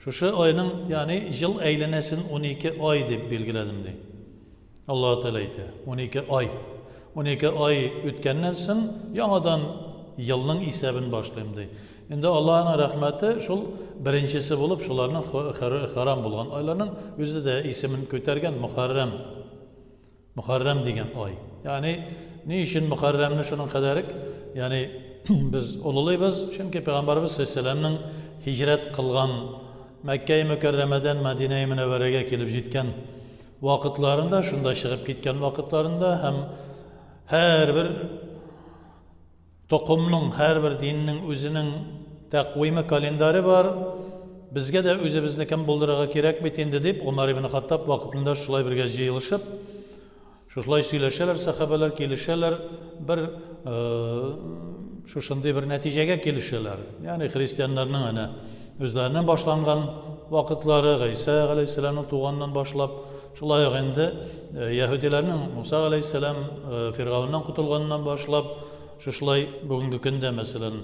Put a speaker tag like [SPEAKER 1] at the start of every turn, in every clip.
[SPEAKER 1] Шушы айның, ягъни ел әйләнәсен 12 ай дип билгеләдем, ди. Аллаһы Тәгалә әйтә, 12 ай. 12 ай үткәннән соң яңадан елның исәбен башлыйм, ди. Инде Аллаһының рәхмәте шул беренчесе булып, шуларның харам булган айларның үзе дә исемен күтәргән Мөхәррәм. Мөхәррәм дигән ай. Ягъни ни өчен Мөхәррәмне шуның кадәрек, ягъни без олылыйбыз? Чөнки Пәйгамбәрбез саллаллаһу һиҗрәт кылган Мәккә Мөкәррәмәдән Мәдинә Мөнәвәрәгә килеп җиткән вакытларында, шунда чыгып киткән вакытларында һәм һәрбер Токымның, һәрбер диннең үзенең тәкъвиме, календаре бар. Безгә дә үзебезнекен булдырырга кирәк бит инде, дип, Гомәр ибн Хаттаб вакытында шулай бергә җыелышып, шушылай сөйләшәләр сәхабәләр, килешәләр, бер шушындый бер нәтиҗәгә килешәләр. Ягъни христианнарның әнә үзләренең башланган вакытлары, Гайсә галәйһиссәламның туганнан башлап, шулай ук инде яһүдиләрнең Муса галәйһиссәлам Фиргавеннән котылганнан башлап, шушылай бүгенге көндә, мәсәлән,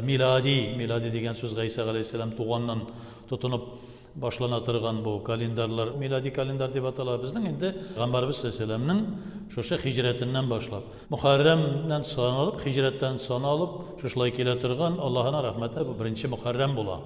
[SPEAKER 1] милади, милади дигән сүз Гайсә галәйһиссәлам туганнан тотынып башлана торган бу календарьлар, милади календарь дип атала. Безнең инде Пәйгамбәребез саллаллаһу алейһи шушы һиҗрәтеннән башлап, Мөхәррәмнән саналып, һиҗрәттән саналып, шушылай килә торган, Аллаһының рәхмәте, бу беренче Мөхәррәм була.